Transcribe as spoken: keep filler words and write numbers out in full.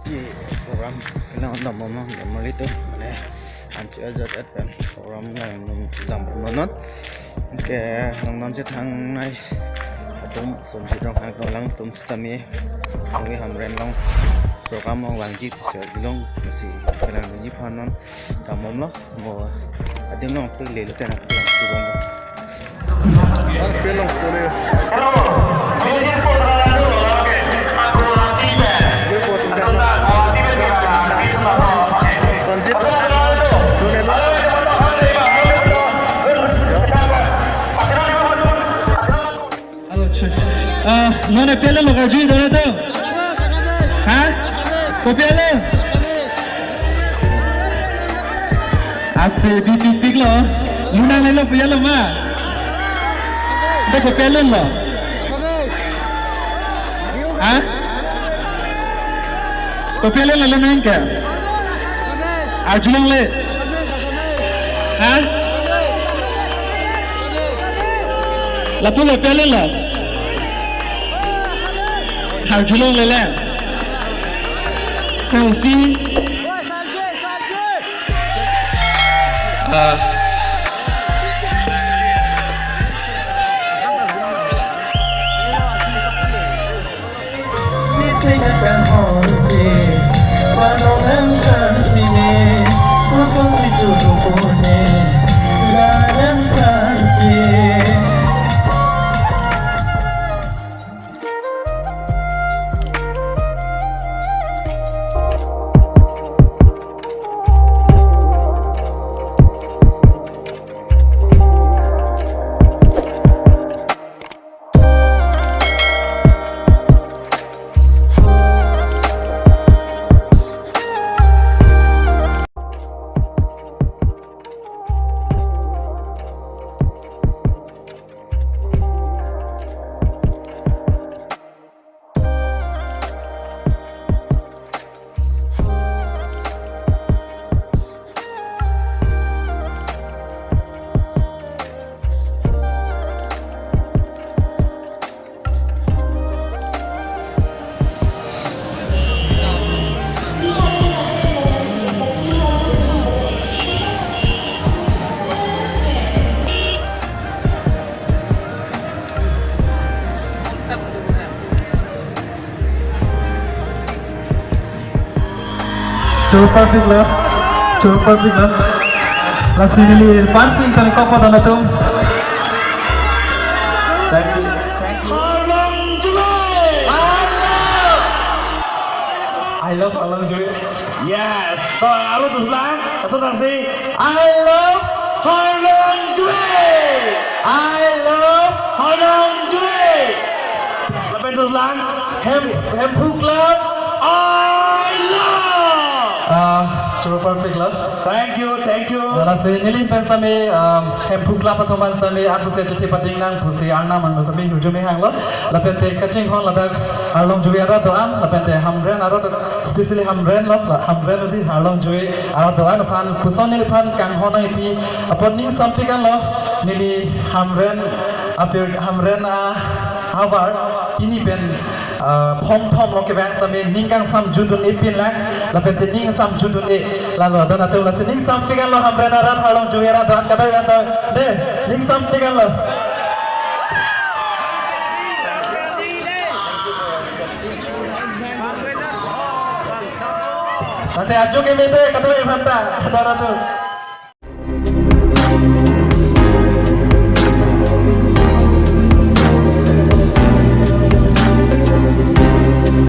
Program kelang dam bom, normally to, mane, anchot ajat pen program nangdam bom non. Ke nangdam chethangnei atum, Sonjit Ronghang alangtum sitame, nangli Hamren along program along vangji pusi arjulong, lasi kelangdunji aphan non dam bomlo. Mo adim along pile lo tena kelang dam bomlo. Alo, chut. Ah, non epilo lo karju dona to? Ha? Kopilo? Ase bipikpik lo. Lunang lelo pilo ma? Ante kopilo lo? Ha? Kopilo lo lunang ke? Arjulongle. Ha? Lapu lo pele lo. Arjulongle le. Selfie. Ah. Choro parpik lo, choro parpik lo. Lasi neli pansing tangkok padon atum. Thank you. Thank you. Harlong Juve! I love Harlong Juve. Yes. To, aro tuslang, kaso nang si. I love Harlong Juve. I love Harlong Juve. Lapen tuslang. Hem, Hemphu Club. I love. Ah, choro parpik lo. Thank you, thank you. Lasi neli pen sami, um, Hemphu Club atum pen sami, atsuse chithi pating nang pusi arnam an sami hujumi hanglo. Lapen te kachinghon ladak Harlong Juve arat do-an, lapen te Hamren arat, especially Hamren lo, Hamren odi Harlong Juve arat do-an aphan, puson neliphan kanghon nangpi apot ning sampik an lo, neli Hamren apir Hamren ahavar pini pen, ah, phongthom lo kevang sami ning kangsam jutdun-e pinlang, lapen te ning kangsam jutdun-e lalo don atum lasi ning sampik an lo Hamren arat Harlong Juve arat do-an kadai arat do-an de ning sampik an lo. Tangte ajo keme de kadai aphanta kadai arat do.